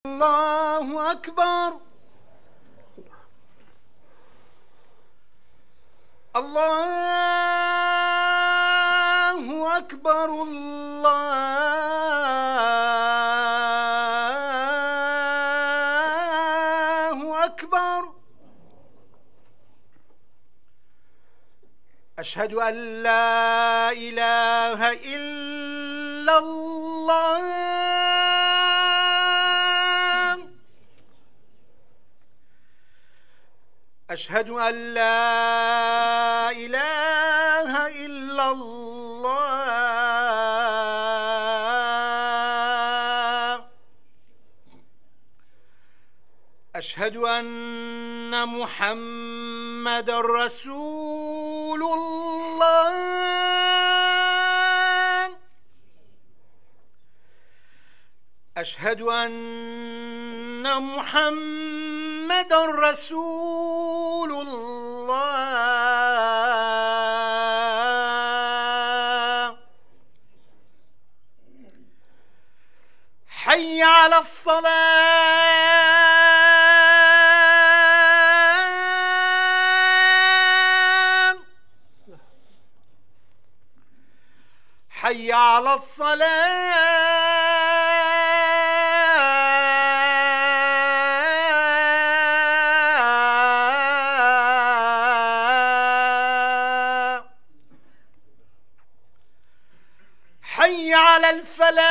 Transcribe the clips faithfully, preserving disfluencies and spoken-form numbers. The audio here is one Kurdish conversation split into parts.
الله أكبر. الله أكبر، الله أكبر. أشهد أن لا إله إلا الله. أشهد أن لا إله إلا الله. أشهد أن محمدا رسول الله. أشهد أن محمدا رسول الله. حي على الصلاة. حي على الصلاة. حي على الفلاح.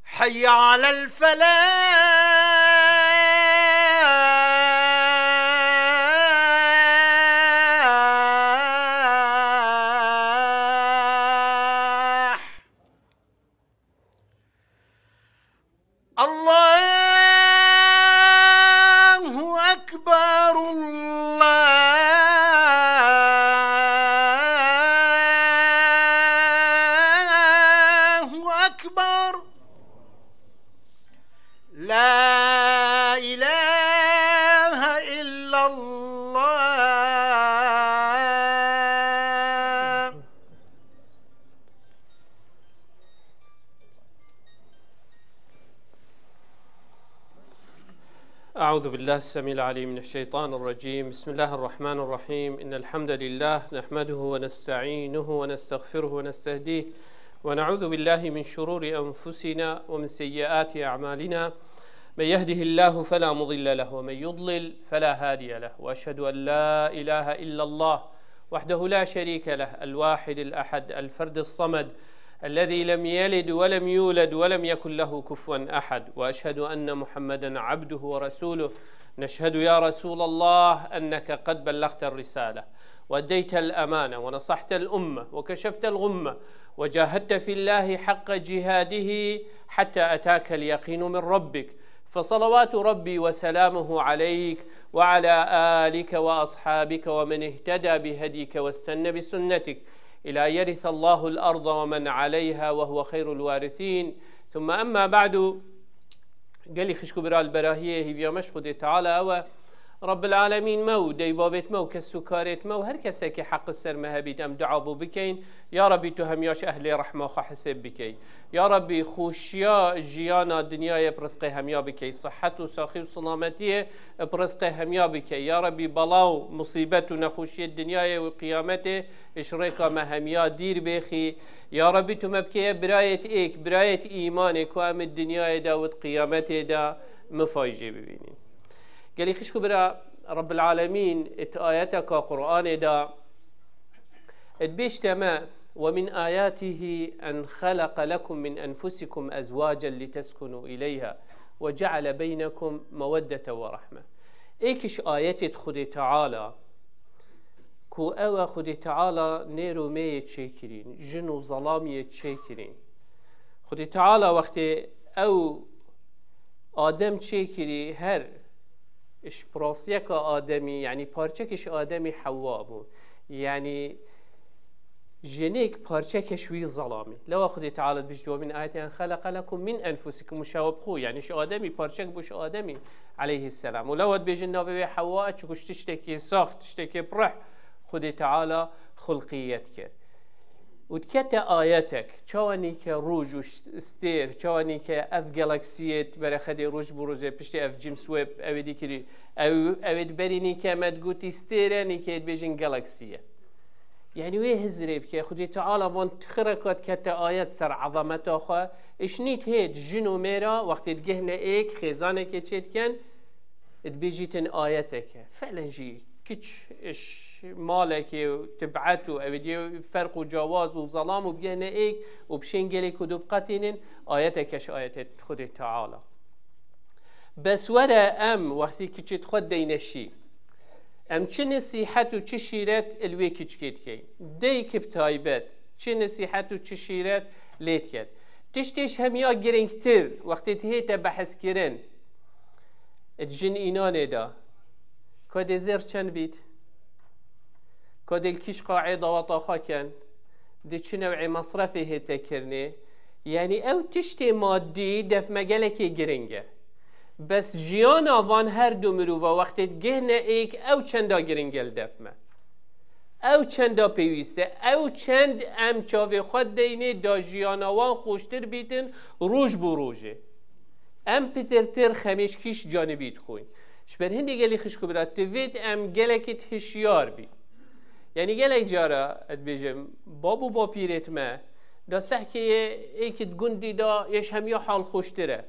حي على الفلاح. الله أكبر، الله أكبر. لا إله إلا الله. أعوذ بالله السميع العليم من الشيطان الرجيم. بسم الله الرحمن الرحيم. إن الحمد لله نحمده ونستعينه ونستغفره ونستهديه، ونعوذ بالله من شرور أنفسنا ومن سيئات أعمالنا. من يهده الله فلا مضل له، ومن يضلل فلا هادي له، وأشهد أن لا إله إلا الله وحده لا شريك له، الواحد الأحد، الفرد الصمد، الذي لم يلد ولم يولد ولم يكن له كفوا أحد، وأشهد أن محمدا عبده ورسوله. نشهد يا رسول الله أنك قد بلغت الرسالة وأديت الأمانة ونصحت الأمة وكشفت الغمة وجاهدت في الله حق جهاده حتى أتاك اليقين من ربك، فصلوات ربي وسلامه عليك وعلى آلك وأصحابك ومن اهتدى بهديك واستن بسنتك إلى يرث الله الأرض ومن عليها وهو خير الوارثين. ثم أما بعد. Gelî xişk û bira, li berahiyê hîviya me ji Xwedê Teala ew e. Rabbil Alemîn me û dey babêt me û kes û karêt me û her kesekî heq li ser me hebît, em dua bo bikeyin. Ya Rabbî, tu hemiya ji ehlê rehma xwe hisêb bikey. Ya Rabbî, xweşiya jiyana dinyayê bi rizqê hemiya bikey. Sihet û saxî û silametiyê bi rizqê hemiya bikey. Ya Rabbî, bela û musîbet û nexweşiyê dinyayê û qiyametê ji rêka me hemiya dîr bêxî. Ya Rabbî, tu me bikeye birayêt êk, birayêt îmanê ku em di dinyayê de û di qiyametê de mifayjê bibînîn. Gelî xişk û bira, Rabbil Alemîn di ayeteka Qur'anê de dibêjte me: "ومن آياته أن خلق لكم من أنفسكم أزواجا لتسكنوا إليها وجعل بينكم مودة ورحمة." Êk ji ayetêt Xwedê Teala ku ew e, Xwedê Teala nêr û mêyê çêkirîn, jin û zelamiyê çêkirîn. Xwedê Teala wextê ew Adem çêkirî, her ji pirasiyeka Ademî, yanî parçekî ji Ademî Hewwa bû. Yanî jinêk parçeke ji wî zelamî. Lewa Xwedê Teala dibêje di wemîn ayetê: "En xeleqe lekum min enfusikum", û şewa bi xwe, yanî ji Ademî parçek bû, ji Ademî aleyhisselam. Û lewa dibêjin navê wê Hewwa, çiku ji tiştekî sax, tiştekî pireh Xwedê Teala xulqiyet kir. Û dikete ayetek, çawa nîke roj û ş-, stêr, çawa nîke ev galaksiyê berexedê roj bi rojê piştî ev James Webb ew ê dî kirî, ew, ew ê di berî nîke me digotî stêr e, nîke ê dibêjin galaksiye. Yanî wê hizrê bike, Xwedê Teala van xireka dikete ayet ser ezameta xwe, îşnît hêt jin û mêra wextê digihne êk xêzanekê çêdikin, dibêjîtin ayeteke. Felen jî kiç iş malekê û tibet û ew ê diyê ferq û cawaz û zelam û bigihne êk û bi şên gelê ku dû biqetînin, ayeteke ji ayetê Xwedê Teala. Bes were em wextî kiçêt xwe deyne şî. Em çi nesîhet û çi şîret li wê kiçkê dikeyn? Deyk bi taybet çi nesîhet û çi şîret lê diket? Tiştê ji hemiya girîngtir wextê dihête behskirin, di jin înanê de, ka dê zêr çend bît? Ka dê li kîş qaê daweta xwe ken? Dê çi newê mesrefê hête kirinê? Yanî ew tiştê madî def me gelekê giring e. Bes jiyana van her du mirova wextê digihne êk ew çenda giring e li def me. Ew çenda pêwîst e, ew çend em çavê xwe deynê da jiyana wan xweştir bîtin roj bo rojê. Em pitirtir xemêşkî ji canibî dixwin. Ji ber hindê gelî xişk û bira, divêt em gelekî hişyar bî. Yanî gelek cara dibêjim, bab û bapîrêt me, da sehkê yê êkî di gundî da yê ji hemiya halxweştir e.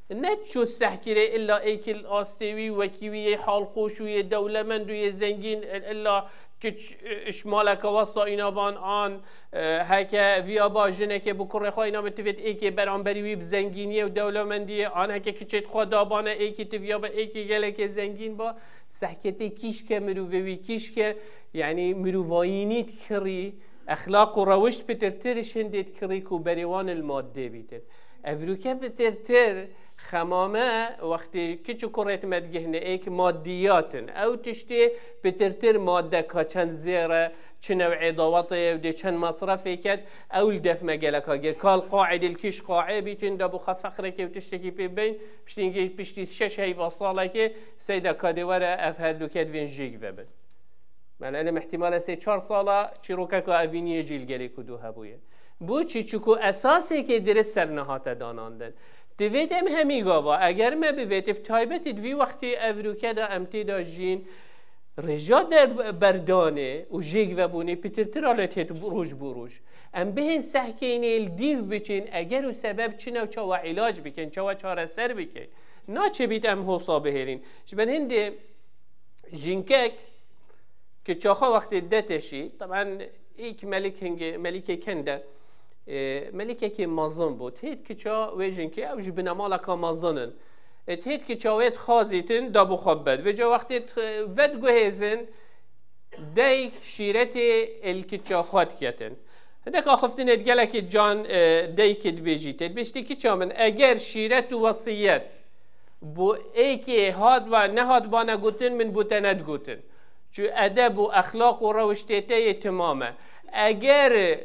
Ne çû sehkirê illa êkil astê wî, wekî wî yê halxweş û yê dewlemend û yê zengîn, illa kiç, e, ji maleke wesa înaban an, e, heke viya ba jinekê bi kurê xwe înabe tivêt êkê beramberî wî bi zengîniyê û dewlemendiyê, an heke kiçêt xwe dabane êkî tiviya be êkê gelekê zengîn ba, sehketê kîşke mirovê wî kîşke, yanî mirovayînî dikirî, exlaq û rewişt pitirtir ji hindê dikirî ku berê wan il maddê bîtin. Evroke pitirtir xemame wextê kiç û kurêt me digihne êk maddiyat in. Ew tiştê pitirtir madde ka çend zêr e, çi newê dawetê ye û dê çend mesrefê ket, ew li def me geleka gir. Kal qaîdê li kîş qaê bîtin, da bi xwe fexrekê û tiştekî pê beyn, piştî, piştî şeş heyva salekê seyda kadê were ev her du ket vên jêk vebin. Melelim ihtimale sê çar sala çîrokeka evîniyê jî li gelê ku dû hebûye. Bo çi? Çiku esasêkê dirist ser nehate danandin. Divêt em hemî gava, eger me bivêt, bi taybetî di vî wextî evroke de em tê de jîn, rêja der berdanê û jêk vebûnê pitirtir a lê têt roj bo roj. Em bihên sehkênê li dîv biçin, eger û sebeb çi ne û çawa îlac bikin, çawa çareser bikin. Naçebît em hosa bihêlin. Ji ber hindê jinkek kiça xwe wextê deteşî, teben êk melik hingê, melikê kende, e, melikekê mezin bû. Têt kiça wê jinkê, ew ji binemaleka mezin in. E, têt kiça wê dixwazîtin, da bi xwe bed. Vêca wextê t-, vediguhêzin, deyk şîretê li kiça xwe diketin. Hindek axiftinê gelekî can, e, deykê dibêjî. Tê dibêjtî, kiça min, eger şîret û wesiyet bo êkê hat ve nehat bane gotin, min bo te nedigotin. Çu edeb û exlaq û rewiştê te yê timam e. Eger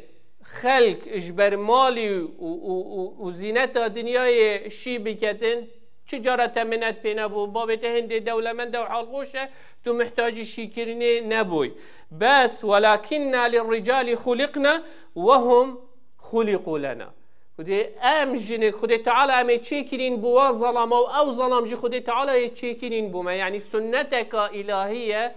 xelk ji ber malî û, û, û, û zîneta dinyayê şî biketin, çi cara te minet pê nebû. Babê te hindê dewlemend e û halxweş e, tu mihtacî şîkirinê nebûy. Bes, "Welakinna lirricali xuliqna ve hum xuliqu lena." Xwedê em jinik, Xwedê Teala em ê çêkirîn bo wa zelama û ew zelam jî Xwedê Teala yê çêkirîn bo me. Yanî sunneteka îlahî ye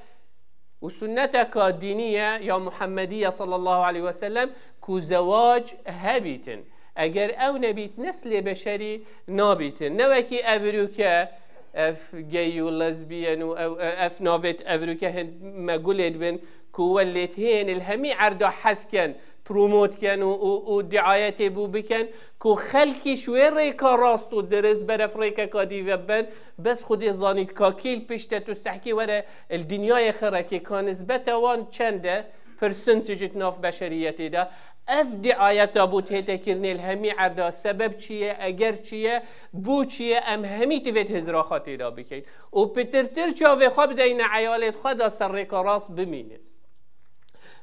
û sunneteka dînî ye ya Muhemmedî ye sallallahu aleyhi ve sellem ku zewac hebîtin. Eger ew nebît, neslê beşerî nabîtin. Ne wekî evroke, ev gay û lesbiyen û ev, ev navêt evroke hin me gulê dibin ku we lêt hên li hemî erda hez ken, promot ken û, û, û diayetê bû biken ku xelkî ji wê rêka rast û dirist beref rêkeka dî ve ben, bes Xwedê zanît ka kî li pişt e tu sehkî were li dinyayê xirekê ka nisbete wan çend e, percentage di nav beşeriyetê de. Ev diayeta bû tête kirinê li hemî erda. Sebeb çi ye? Eger çi ye? Bo çi ye? Em hemî divêt hizra xwe têda bikeyn. Û pitirtir çavê xwe bideyne eyalêt xwe da ser rêka rast bimînin.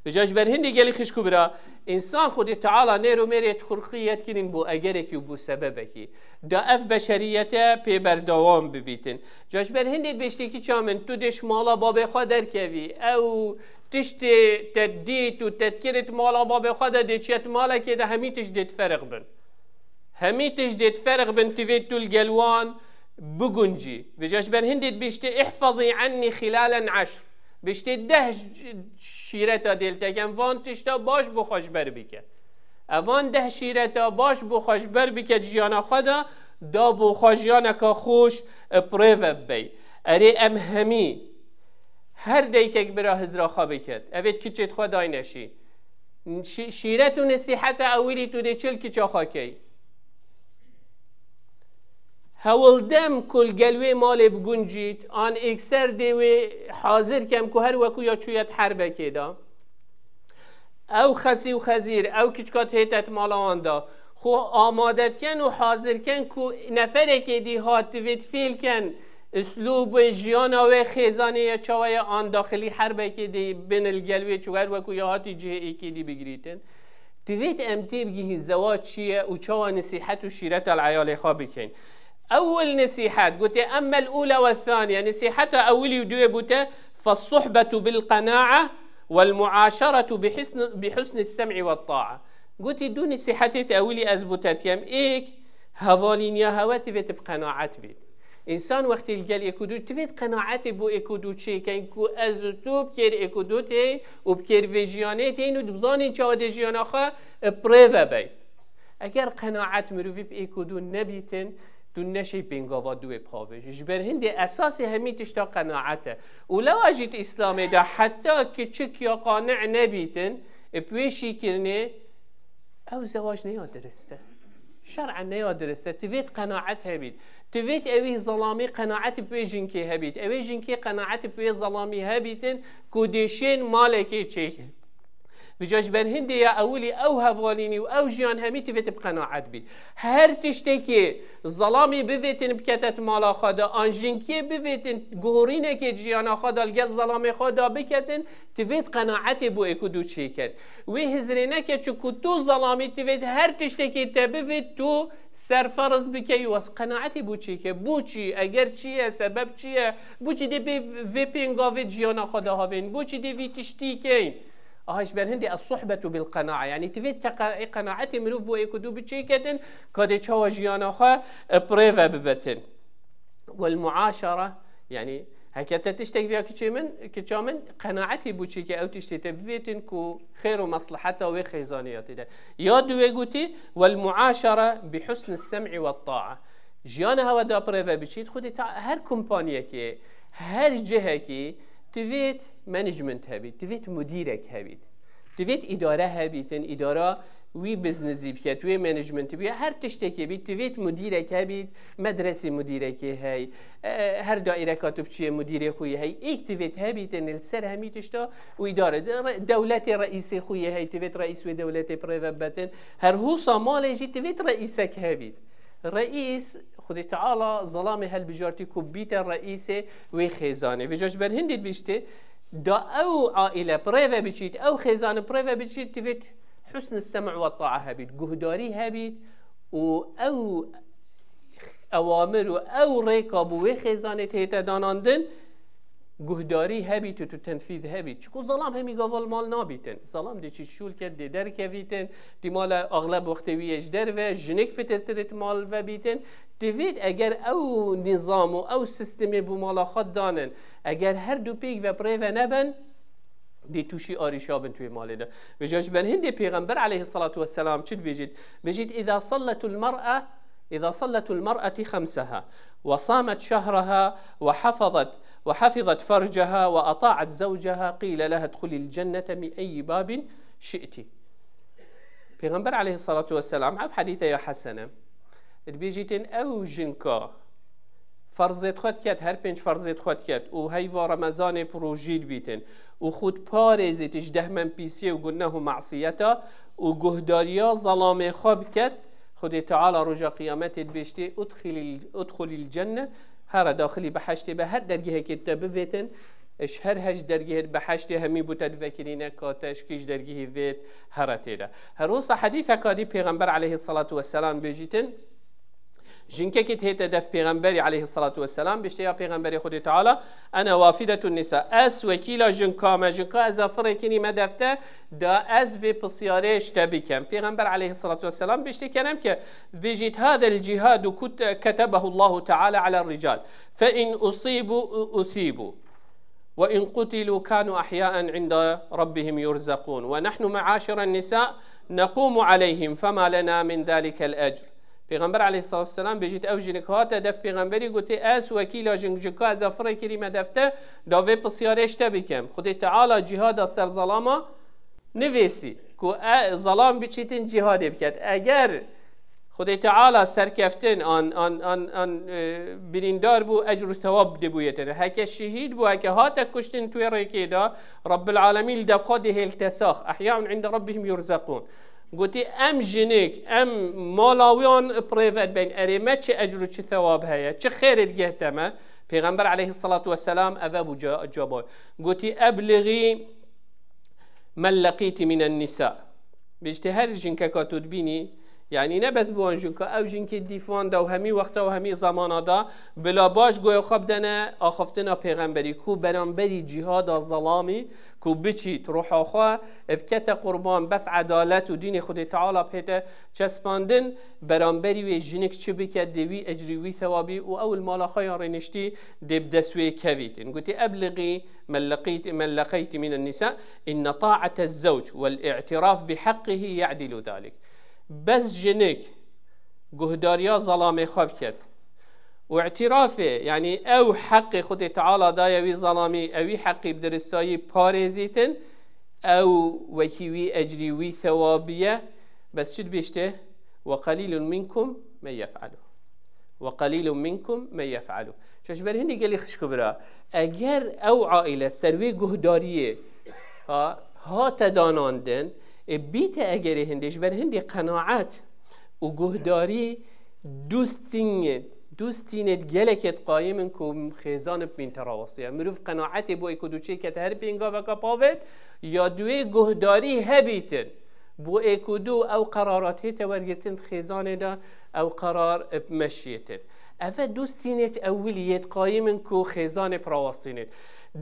Vêca ji ber hindê gelî xişk û bira, însan Xwedê Teala nêr û mêrê dixurxî yetkinîn bo egerekî û bo sebebekî. Da ev beşeriyete pê berdewam bibîtin. Ca ji ber hindê dibêjtê kiça min, tu dê ji mala babê xwe derkevî. Ew tiştê te dît û te dikirit mala babê xwe de dê çiyet malekê de hemî tişt dê ferq bin. Hemî tişt dê ferq bin, tivê tu li gel wan biguncî. Vêca ji ber hindê dibêjtê, "Ihfazî ennî xilalen eşr." Bêjtê deh ş-, şîreta dê li te kem, van tişta baş bo xwe ji ber bike. Evan deh şîreta baş bo xwe ji ber bike di jiyana xwe de, da bo xwe jiyaneka xweş, e, bi rê ve bibey. Erê em hemî, her daykek bira hizra xwe biket. Evê di kiçê xwe dayne şî. Şî-, şîret û nesîheta ewilî tu dê çi li kiça xwe key? Hewldem ku li gel wê malê biguncît, an êkser dê wê hazir kem ku her weku ya çûyet herbekê de. Ew xesî û xezîr, ew kiçika dihêtet mala wan de. Xwe amade diken û hazir ken ku neferekê dî hat divêt fêl ken, Uslûbê jiyana wê xêzanê ye, çawa ye, an daxilî herbekê dê bin li gel wê çû, her weku ya hatî cihê êkê dî bigirîtin. Divêt em têbigihîn zewac çi ye û çawa nesîhet û şîreta li eyalê xwe bikeyn. Ewil nesîhet, gotê, "Emmel ûle we thaniye", nesîheta ewilî û duwê bûte, "Fessuhbetu bil qenae wel muaşeretu bi husn-, bi husni sem'i we ta'a." Gotî, du nesîhetê te ewilî ez bo te dikem, êk, hevalîniya hewe tivêt bi qenaet bît. Însan wextê li gel êk û du, divêt qenaetê bo êk û du çêkeyn ku ez û tu bi kêr êk û du tên û bi kêr vê jiyanê tên û dibzanîn çawa dê jiyana xwe bi rê ve bey. Eger qenaet mirovî bi êk û du nebîtin, tu neşey pêngava duwê bixavêjî. Ji ber hindê esasê hemî tişta qenaet e. Û lewa jî di Îslamê de heta kiçik ya qane nebîtin, bi wê şîkirinê, ew zewac ne ya dirist e. Şer'en ne ya dirist e. Tivêt qenaet hebît. Tivêt ewî zelamî qenaetî bi wê jinkê hebît. Ewê jinkê qenaetî bi wê zelamî hebîtin ku dê şên malekê çêkin. Vêca ji ber hindê ya ewilî ew hevalînî û ew jiyan hemî tivêt bi qenaet bît. Her tiştekê zelamî bivêtin bikete di mala xwe de, an jinkê bivêtin guhorînekê di jiyana xwe de li gel zelamê xwe de biketin, tivêt qenaetê bo êk û du çêket. Wê hizrê neke, çiku tu zelamî tivêt her tiştekê te bivêt, tu serferiz bike û qenaetê bo çêke. Bo çi? Eger çi ye, sebeb çi ye? Bo çi dê bê vê pêngavê di jiyana xwe de havên? Bo çi dê vî tiştî keyn? Aha, ji ber hindê es-suhbetu bil qenae. Yanî tivêt ke qe-, qenaetê mirov bo êk û du biçêketin, ka dê çawa jiyana xwe, e, bi rê ve bibetin. Wel muaşere, yanî heke te tiştek viya kiçê min, kiça min, qenaetê bo çêke ew tiştê te bivêtin ku xêr û mesleheta wê xêzanê ya tê de. Ya duwê gotî, wel muaşere bi husni sem'i we ta'a. Jiyana hewe da bi rê ve biçît, xwedê ta her kompaniyekê, her cihekî, tivêt management hebît, tivêt mudîrek hebît. Divêt îdare hebîtin, îdara wî biznizî biket, wê management bî, her tiştekê bî, divêt mudîrek hebît, medresê mudîrekê hey, e, her daîreka tu biçiyê mudîrê xwe yê hey, êk divêt hebîtin li ser hemî tişta û îdare de, re-, dewletê reîsê xwe yê hey, divêt reîs wê dewletê bi rê ve bibetin, her husa malê jî divêt reîsek hebît. Reîs, Xwedê Teala zelamê helbijartî ku bîte reîsê wê xêzanê. Vêca ji ber hindê dibîştê, da ew aîle bi rê ve biçît, ew xêzane bi rê ve biçît, divêt husn sem' we ta'a hebît, guhdarî hebît û ew ewamir û ew rêka bo wê xêzanê tête danandin, guhdarî hebît û tu tenfîz hebît. Çiku zelam hemî gava li mal nabîtin. Zelam dê çî şûl ket, dê derkevîtin, dî mala axleb wextê wî yê ji derve, jinik pitirtir it mal vebîtin. Divêt eger ew nîzam û ew sistemê bo mala xwe danin, eger her du pêk ve bi rê ve nebin, dê tûşî arîşa bin tu wê malê de. Vêca ji ber hindê Pêxember aleyhissalatu vesselam çi dibêjit? Bêjit, "Îza salletul mer'a, îza salletul mer'ati khamsaha, ve samet şahraha, ve hafazat, ve hafizat farcaha, ve ata'at zevcaha, qîle leha idhulil cennete min eyyi babin şi'ti." Pêxember aleyhissalatu vesselam, ev hedîse ya hesen e, dibêjîtin, ew jinka ferzêt xwe diket, her pênc ferzêt xwe diket û heyva Remezanê bi rojî dibîtin û xwe diparêzît ji deh menpîsiyê û guneh û masiyeta û guhdariya zelamê xwe biket, Xwedê Teala roja qiyametê dibêjtê, "Udxilil, udxulil cenne", here daxilî behiştê be, her dergehekê te bivêtin, Ji her heşt dergehê di beheştê hemî bûte divekirîne, kate ji kîj dergehî vêt here tê de. Her wisa hedîseka dî Pêxember aleyhissalatu vesselam bêjîtin, jinkekî dihête def Pêxemberî aleyhissalatu vesselam, bêjte ya Pêxemberê Xwedê Teala, "Ene wafidetun nisa, ez wekîla jinka me, jinka ez a firê kirî me defte, da ez vê pisyarê ji te bikem." Pêxember aleyhissalatu vesselam bêjte kerem ke, bêjît, "Hadel cihadu kut-, ketebehu Allahu Teala ala rical, fe in usibu u-, usibu." "Ve in qutilu kanu ahyaen inda rabbihim yurzaqun. Ve nahnu me'aşiren nisa nequmu aleyhim fema lena min zalikel ecr." Pêxember aleyhissalatu vesselam bêjît, ew jinik hate def Pêxemberî gotê, "Ez wekîla jin-, jinka ez a firê kirî me defte, da vê pisyarê ji te bikem. Xwedê Teala cihada ser zelama nivêsî ku e, zelam biçîtin cihadê biket. Eger Xwedê Teala serkeftin an, an, an, an, e, birîndar bû, ecr û thewab dibûyê te. Heke şehîd bû, heke hate kuştin tu yê rêkê de, Rabbil Alemîn li devxwe dihêlte sax. Ehyaun inde rabbihim yurzaqun." Gotî, "Em jinik, em mala wiyan bi rêve dibên. Erê me çi ecr û çi thewab heye, çi xêrê digihte me?" Pêxember aleyhissalatu vesselam eve bû ca-, caba. Gotî, "Ebliğî men leqîtî minen nisa." Bêjte her jinkeka tu dibînî, yanî ne bes bi wan jinka, ew jinkê dîfan de û hemî wexta û hemî zamana de bila baş goya xwe bidene axaftina pêxemberî, ku beramberî cîhada zelamî, ku biçît, ruha xwe bikete qurban, bes edalet û dînê Xwedê Teala pête çespandin, beramberî wê jinik çi bike, dê wî ecrî, wî thewabî û ew li mala xwe ya rêniştî dê bi dest wê kevîtin. Gotî, "Ebliğî men leqît-, men leqeytî minen nisa, inne ta'ate zewc vel i'tiraf bi haqqihi ya'dilu zalik." Bes jinik guhdariya zelamê xwe biket û îtirafê, yanî ew heqê Xwedê Teala daye wî zelamî, ew wî heqî bi diristayî parêzîtin, ew wekî wî ecrî, wî thewabî ye. Bes çi dibêjte? "Ve qalîlun minkum men yef'alu." "Ve qalîlun minkum men yef'alu." Ço ji ber hindî gelî xişk û bira, eger ew aîle ser wê guhdariyê ha, hate danandin, e, bîte egerê hindê, ji ber hindê qenaet û guhdarî du stînê, du stînê gelekê diqayim in ku xêzan bi mîn te rawestiye. Mirov qenaetê bo ê ku du çêkete her pêngaveka pavêt, ya duê guhdarî hebîtin. Bo ê ku du ew qerarat hête wergirtin di xêzanê de, ew qerar bi meşiyêtin. Eve du stînêt ewilî yêt qayim in ku xêzanê bi rawestînêt.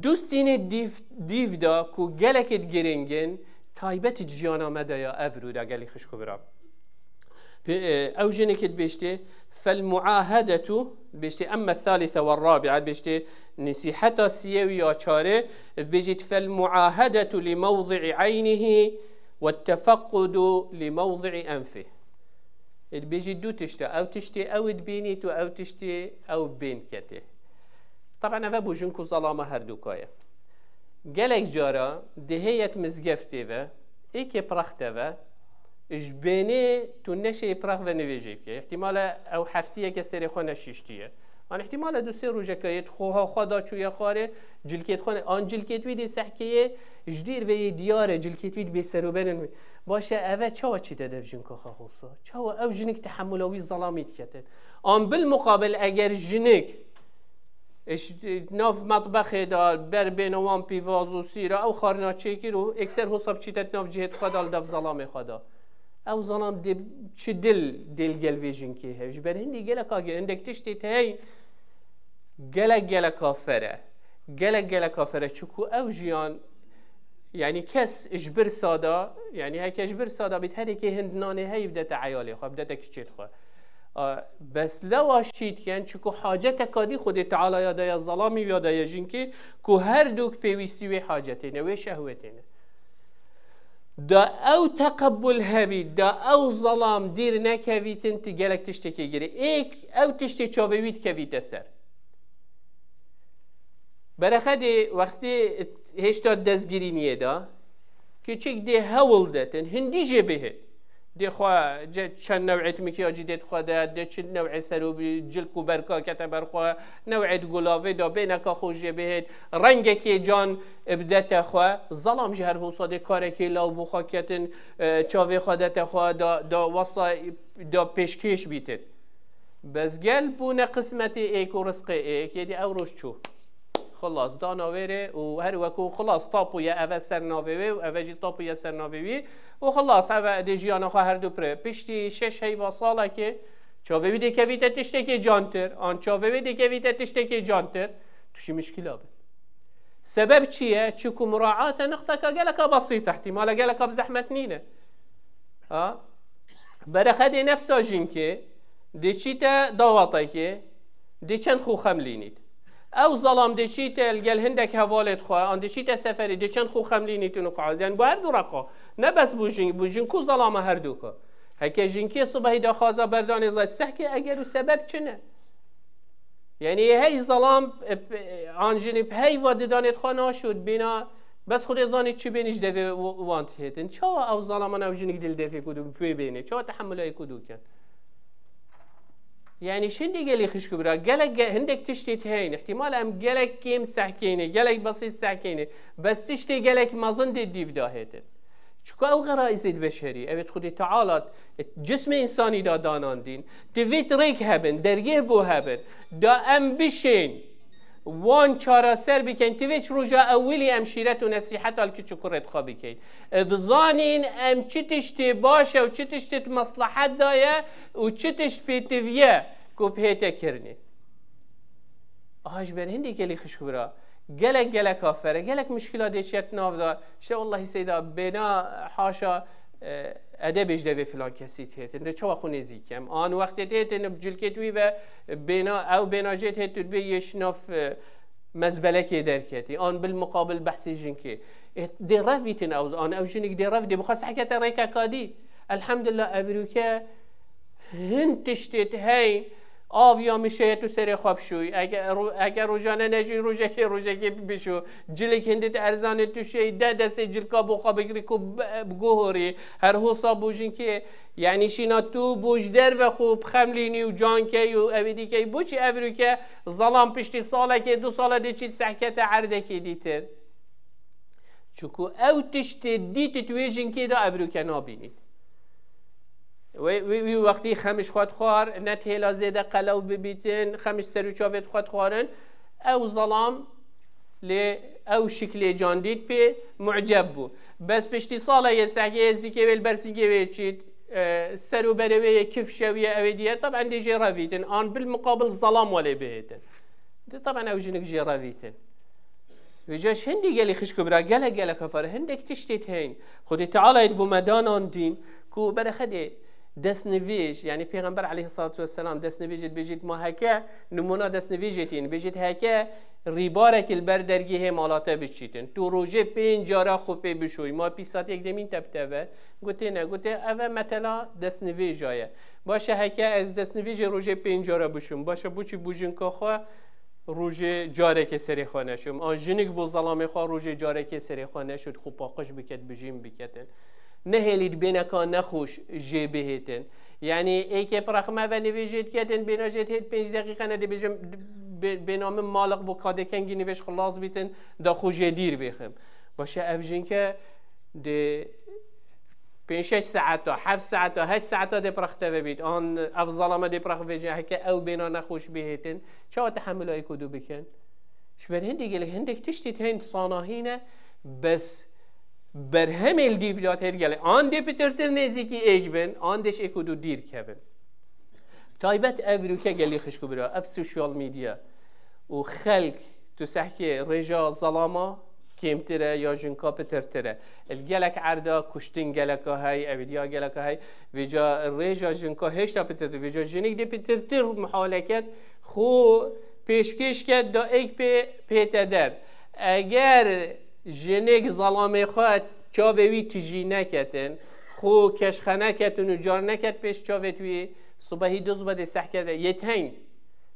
Du stînêt dîv, dîv de ku gelekêt giring in, taybet di jiyana me de ya ev rû de gelî xişk û bira. Pê-, e, ew jinekê dibêjtê, "Fel muahedetu", dibêjtê, "emme thalîse ve rabia", dibêjtê, nesîheta siyê û ya çarê, dibêjît, "Fel muahedetu li mewdi'i eynihî ve tefekkudu li mewdi'i enfî." Dibêjît du tişt e. Ew tiştê ew dibînît û ew tiştê ew bên diketê. Taban eve bo jin ku zelama her du ka ye. Gelek cara di heyet mizgeftê ve, êkê prexte ve, ji bênê tu neşeyê prex ve nivêjê bike. Îhtimale ew heftiyeke serê xwe neşîştiye. An îhtimale du sê rojeke yê xweha xwe da çûye xwarê, cilkêt xwe ne-, an cilkêt wî dê sehkeyê, ji dîr ve yê diyar e, cilkêt wî dibê seroberin wî. Baş e, eve çawa çîte dev jinka xwe xulsa? Çawa ew jinik tehemula wî zelamî diketin? An bil muqabil eger jinik Ê, ji nav metbexê de ber bêne wan pîvaz û sîra, ew xwarina çêkir û êkser hosa biçîte di nav cihêt xwe de li dev zelamê xwe de. Ew zelam dê çi dil dê li gel vê jinkê heye? Ji ber hindî gelek a ge-, hindek tiştê te hey gelek gelek afer e. Gelek gelek afer e. Çiku ew jiyan, yanî kes ji birsa de, yanî heke ji birsa de bît, her yekê hind nanê heyî bidete eyalê xwe, bidete kiçêt xwe. A, bes lewa şît ken, çiku haceteka dî Xwedê Teala ya daye zelamî û ya daye jinkê, ku her dûk pêwîstî wê hacetê ne, wê şehwetê ne. Da ew teqebul hebît, da ew zelam dîr nekevîtin, ti gelek tiştekê girê. Êk ew tiştê çavê wî dikevîte ser. Berexe dê wextê hêşta destgirîniyê de, kiçik dê hewl detin, hindî jê bihê. Dê xwe ce-, çend new'êt mikyacî dê xwe de, dê çi new'ê serûbî, cilk û berka kete ber xwe, new'êt gulavê da bêneka xwe jê bihêt, rengekê can bidete xwe. Zelam jî her hosa dê karekê law bo xwe ketin, e, çavê xwe dete xwe, da, da wesa, da pêşkêş bîtin. Bes gel bûne qismetê êk û rizqê êk, yê dî ew roj çû. Xilas, dana wêrê û her weku xilas tapuye eve ser navê wê û eve jî tapuye ser navê wî û xilas eve dê jiyana xwe her du pire. Piştî şeş heyva salekê çavê wî dêkevîte tiştekê cantir, an çavê wê dêkevîte tiştekê cantir, tu jî mişkila bi. Sebeb çi ye? Çiku muraate nixteka geleka besît e, ihtimale geleka bi zehmet nîne. Ha? Berexedê nefsa jinkê, dê çîte dawatekê, dê çend xwe xemlînît. Ew zalam dê çîte li gel hindek hevalêt xwe, an dê çîte seferê, dê çend xwe xemlînît û xwe. Yani bu her du rexa. Ne bes bu jin, bu jin ku zalama her du ku. Heke jinkê sibehî daxwaza berdanê zay sehkê eger û sebeb çi ne? Yani hey zalam, e, pe-, an jinî heyva didanêt xwe naşût bêna, bes Xwedê zanî çi bênî ji devê w-, wan tihêtin. Çawa ew zalaman ew jinik dil defê ku du pê bênê? Çawa tehemulê ku du ken? Yani şindî gelî xişk û bira, gelek ge-, hindek tiştê tiheyne. Ihtimal em gelek kêm sehkêne, gelek besît sehkêne. Bes tiştê gelek mezin dê dîv dahêtin. Çuka ew xeraîzê di beşerî, ew ê Xwedê Teala cismê însanî da danandîn. Divêt rêk hebin, dergeh bo hebin. Da em bişên, wan çareser bikin. Divêt roja ewilî em şîret û nesîheta li kiç û kurêt xwe bikin. E, bizanîn em çi tiştê baş e û çi tiştê di meslehet da ye û çi tişt pêtiviye ku bihête kirinê. Aha ji ber hindê gelî xişk bira. Gelek gelek afere, gelek muşkila dê çet nav da. İşte wallahî seyda bêna haşa, e, edebê ji devê filan kesî têtin. De çawa xwe nêzîk em. An wextê têtin bi cilkê wî ve bêna, ew bêna jê têt tu dibê yeş nav, e, mezbelekê derketî. An bil muqabil behsê jinkê. E, dê revîtin ew, an ew jinik dê rev, dê bixwest hekete rêkeka dî. Elhamdulillah evrûke hin tiştê tu hey, av ya mişeyet û serê xwe bişûy. Eke ro-, eke rojane nejûy, rojekê, rojekê bişû. Cilik hindit erzanê tu şey, de destê cilka bo xwe bigirî ku bi-, biguhorî. Her hosa bo jinkê, yani şîna tu bo ji derve xwe bixemlînî û cankey û evî dîkey. Bo çi evrûke zalam piştî salekê, du sale dê çît sehkete erdekê dîtir? Çuku ew tiştê dît tu wê jinkê de evrûke nabînî. Wê, wê, wî wextî xemiş xwe dixwar, ne hêla zêde qelew bibîtin, xemiş ser û çavê xwe dixwarin. Ew zalam lê ew şiklê can dît pê muceb bû. Bes piştî sala yê sehkê yê zîkê wê li ber sîngê wê çît, e, ser û berê wê yê kif şewiye ew ê diye, taben dê jê revîtin. An bil muqabil zalam welê bihêtin. Di taben ew jinik jê revîtin. Vêca ji hindî gelî xişk û bira gelek gelek hafar hindek tiştê heyîn. Xwedê Teala yê bo me danandîn ku berexedê destnivêj, yani Pêxember aleyhissalatu vesselam destnivêjê dibêjit ma heke nimûna destnivêjê tîn, bêjit heke rîbarekî li ber dergehê mala te biçîtin. Tu rojê pênc cara xwe pê bişoyî, ma pîsat yek demîn te bi te ve. Gotê ne, gotê eve metela destnivêja ye. Baş e heke ez destnivêjê rojê pênc cara bişûm. Baş e bo çi bo jinka xwe rojê carekê serê xwe neşûm. An jinik bo zelamê xwe rojê carekê serê xwe neşût, xwe paqij biket, bijîn biketin. Nehêlît bêneka nexweş jê bihêtin. Yani êkê pirexme ve nivêjê diketin, bêna jê dihêt pênc deqîqe ne dibêjim bê-, bêna min maliq bo kadê kengî nivêj xilas bîtin, da xwe jê dîr bêxim. Baş e ev jinke di pênc şeş saeta, heft saeta, heşt saeta dê pirexte ve bît. An ev zalama dê pirexvêje heke ew bêna nexweş bihêtin. Çawa tehemula êk û du bikin? Ji ber hindê gelek, hindek tiştê heyîn bi sanahî ne, bes berhemê li dîv da têr gelek. An dê pitirtir nêzîkî êk bin, an dê ji êk û du dîr kevin. Taybet ev rûke gelî xişk û bira, ev sosyal medya û xelk tu sehkê rêja zalama kêmtir e ya jinka pitirtir e. Li gelek erda kuştin geleka hey, evidiya geleka hey, vêca rêja jinka hêşta pitirtir. Vêca jinik dê pitirtir muhaleket xwe pêşkêş ket da êk pê pête der. Eger jinik zalamê xwe çavê wî tijî neketin, xwe keşxe neketin û car neket pêş çavê wî, sibehî du zibe dê sehke de yê teng.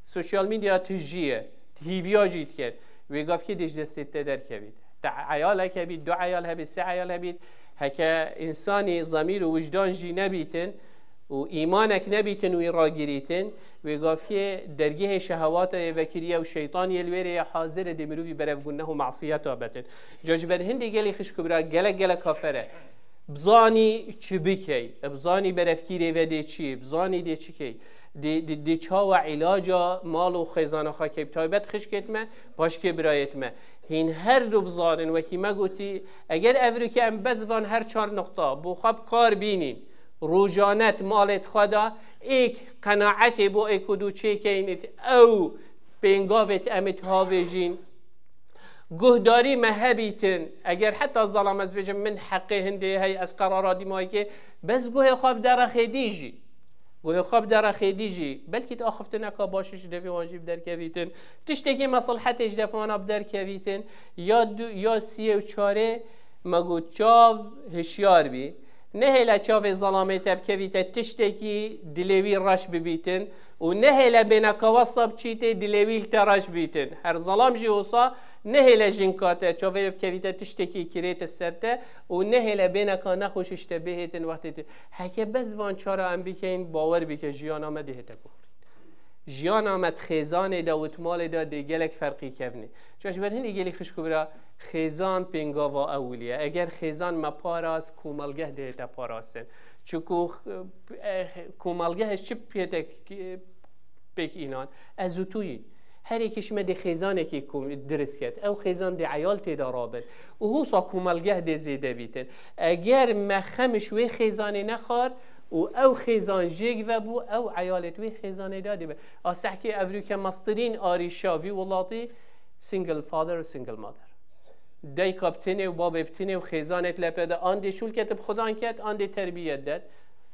Sosyal medya tijî ye, hîviya jî diket. Wê gavkê dê ji destê te derkevît. Te eyalek hebît, du eyal hebît, sê eyal hebît. Heke însanî zemîr û wijdan jî nebîtin û îmanek nebîtin wî ragirîtin, wê gavkê dergehê şehewata yê vekiriye û şeytan yê li wêrê ye hazir e dê mirovî berev guneh û masiyeta betin. Ca ji ber hindê gelî xişk û bira gelek gelek kafer e. Bizanî çi bikey, bizanî berevkîrê ve dê çi, bizanî dê çi key, dê, dê, dê çawa îlaca mal û xêzana xwe key, bi taybet xişkêt me, başkê birayêt me. Hîn her du bizanin, wekî me gotî, eger evrûke em bes van her çar nuqta bo xwe bi kar bînîn, rojane di malêt xwe de êk qenaetê bo êk û du çêkeyn, êt ew pêngavêt em êt havêjîn, guhdarî me hebîtin, eger heta zalam ez bêjim, min heqê hindê hey, ez qerara dîmayikê, bes guhê xwe bide rexê dî jî. Guhê xwe bide rexê dî jî. Belkî tu axiftineka baş ji devê wan jî bi derkevîtin. Tiştekî mesilhetê ji def wana bi derkevîtin. Ya du, ya siyê û çarê me got çav hişyar bî. Nehêle çavê zelamê te bikevîte tiştekî dilê wî reş bibîtin û nehêle bêneka wesa biçîtê dilê wî li te reş bîtin. Her zelam jî wisa nehêle jinka te çavê bikevîte tiştekî kirête ser te û nehêle bêneka nexweş ji te bihêtin wextê tu. Heke bes van çara em bikeyin, bawer bike jiyana me dihête ku. Jiyana me di xêzanê de û di malê de dê gelek ferqî kevnê. Çaş ber hinî gelî xişk û bira xêzan pêngava ewilî ye. Eger xêzan me parast, komelgeh dihête parastin. Çiku, eh, komelgeh ji çi pêtek, eh, pêk înan? Ez û tu yîn. Her yekî ji me dê xêzanekî ku dirist ket. Ew xêzan dê eyal tê de rabin. Û husa komelgeh dê zêde bîtin. Eger me xem ji wê xêzanê nexwar û ew xêzan jêk vebû, ew eyalêt wê xêzanê de dê be. A sehkê evrûke mestirîn arîşa vî welatî single father û single mother. Dayka bi tenê û babê bi tenê û xêzanêt lepe de an dê şûl ket bi xudan ket, an dê terbiyet det.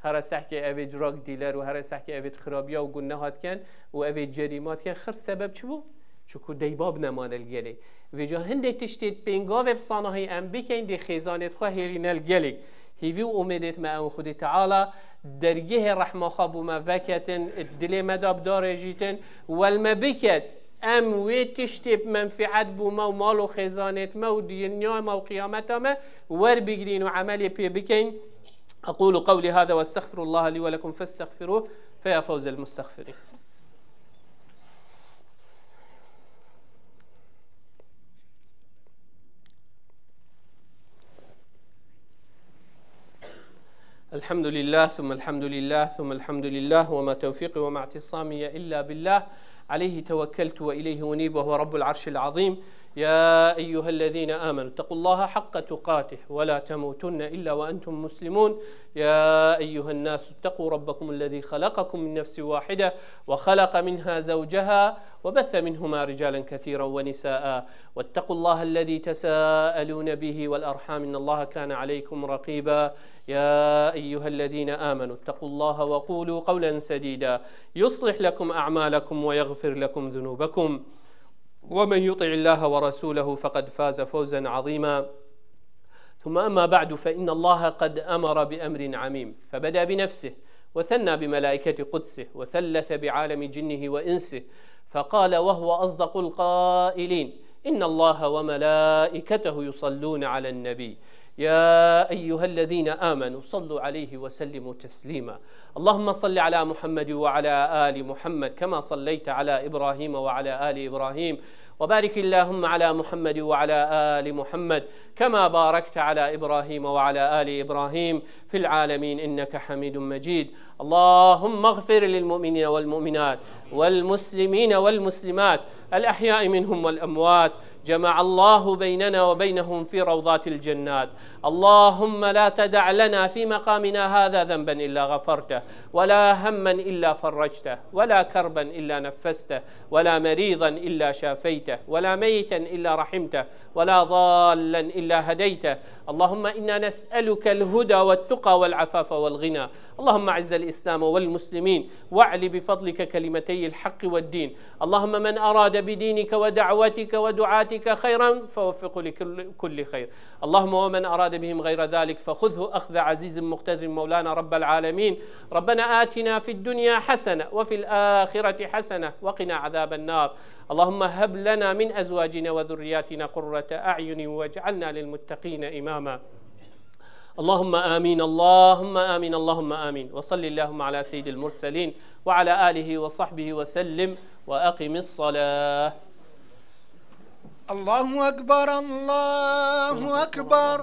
Here sehkê evê drug dealer û here sehkê evê xirabiya û guneha diken û evê cerîma diken. Xir sebeb çi bû? Çiku dey bab nemane li gelê. Vêca hindê tiştê pêngavê bi sanahî em bikeyn dê xêzanêt xwe hêlîne li gelê. Hîvî û umêdêt me ew Xwedê Teala dergehê rehma xwe bo me veketin, dilê me de bidarêjîtin, wel me biket, em wê tiştê bi menfîet bo me û mal û xêzanêt me û dinya me û qiyameta me werbigirîn û emelê pê bikeyn. أقول قولي هذا وأستغفر الله لي ولكم فاستغفروه فيا فوز المستغفرين. الحمد لله ثم الحمد لله ثم الحمد لله وما توفيقي وما اعتصامي إلا بالله عليه توكلت وإليه أنيب وهو رب العرش العظيم. يا أيها الذين آمنوا اتقوا الله حق تقاته ولا تموتن إلا وأنتم مسلمون. يا أيها الناس اتقوا ربكم الذي خلقكم من نفس واحدة وخلق منها زوجها وبث منهما رجالا كثيرا ونساء واتقوا الله الذي تساءلون به والأرحام إن الله كان عليكم رقيبا. يا أيها الذين آمنوا اتقوا الله وقولوا قولا سديدا يصلح لكم أعمالكم ويغفر لكم ذنوبكم ومن يطع الله ورسوله فقد فاز فوزا عظيما. ثم أما بعد، فإن الله قد أمر بأمر عميم، فبدأ بنفسه، وثنى بملائكة قدسه، وثلث بعالم جنه وإنسه، فقال وهو أصدق القائلين: إن الله وملائكته يصلون على النبي، يا أيها الذين آمنوا صلوا عليه وسلموا تسليما. اللهم صل على محمد وعلى آل محمد كما صليت على إبراهيم وعلى آل إبراهيم، وبارك اللهم على محمد وعلى آل محمد كما باركت على إبراهيم وعلى آل إبراهيم في العالمين إنك حميد مجيد. اللهم اغفر للمؤمنين والمؤمنات والمسلمين والمسلمات الأحياء منهم والأموات، جمع الله بيننا وبينهم في روضات الجنات. اللهم لا تدع لنا في مقامنا هذا ذنبا إلا غفرته، ولا هما إلا فرجته، ولا كربا إلا نفسته، ولا مريضا إلا شافيته، ولا ميتا إلا رحمته، ولا ضالا إلا هديته. اللهم إنا نسألك الهدى والتقى والعفاف والغنى. اللهم أعز الإسلام والمسلمين، وأعل بفضلك كلمتي الحق والدين. اللهم من أراد بدينك ودعوتك ودعاتك خيرا فوفقه لكل، كل خير. اللهم ومن أراد بهم غير ذلك فخذه أخذ عزيز مقتدر مولانا رب العالمين. ربنا آتنا في الدنيا حسنة وفي الآخرة حسنة وقنا عذاب النار. اللهم هب لنا من أزواجنا وذرياتنا قرة أعين واجعلنا للمتقين إماما. اللهم آمين، اللهم آمين، اللهم آمين. وصل اللهم على سيد المرسلين وعلى آله وصحبه وسلم وأقم الصلاة. الله أكبر، الله أكبر.